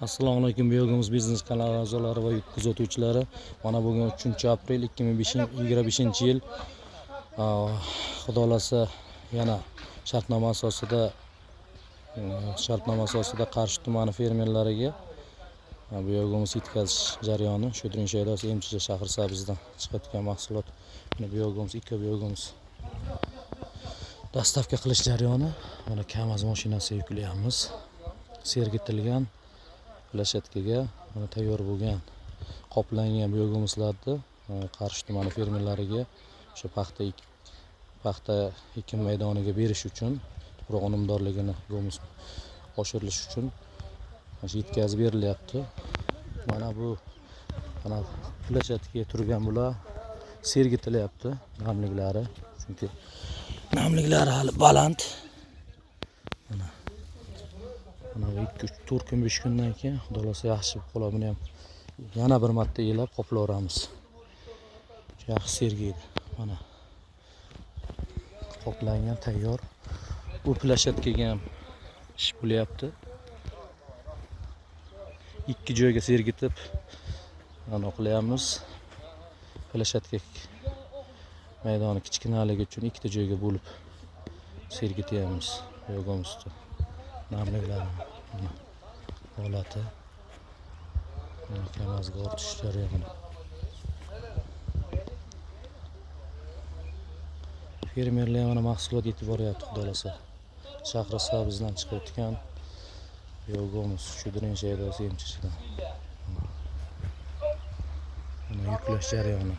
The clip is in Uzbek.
Assalomu alaykum, Biogumus biznes kanali a'zolari va kuzatuvchilari. Mana bugun 3 aprel 2025-yil. Xudo xohlasa, yana shartnoma asosida Qarshi tumani fermerlariga biogumus yetkazish jarayoni. Shudring Shaydos MChJ Shahrisabzdan chiqayotgan mahsulot, mana biogumus, ikki biogumus доставка qilish jarayoni. Mana KAMAZ mashinasiga yuklayapmiz. Sergitilgan площадка ga mana tayyor bo'lgan, qoplangan biogumuslarni Qarshi tumani fermerlariga o'sha paxta ekin maydoniga berish uchun, tuproq unumdorligini, gumus oshirilishi uchun mana shu yetkazib berilyapti. Mana bu, mana площадка ga turgan bular sergitilyapti, namliklari, chunki namliklari hali baland. Mana bu 2, 3, 4 kun, 5 kundan keyin, xudo xohlasa, yaxshi bo'lib qoladi. Buni ham yana bir marta elab qoplayveramiz, yaxshi sergiydi. Mana qoplangan, tayyor. Bu площадка ga ham ish bo'lyapti. Ikki joyga sergitib mana qilyapmiz. Площадка maydoni kichkinaligi uchun ikkita joyga bo'lib sergityapmiz biogumusni namliklarini. Mana holati. Mana KAMAZga ortish jarayoni. Fermerlar, mana mahsulot yetib boryapti, xudo xohlasa. Shahrisabzdan chiqayotgan biogumus, Shudring Shaydosi MChJdan. Mana yuklash jarayoni.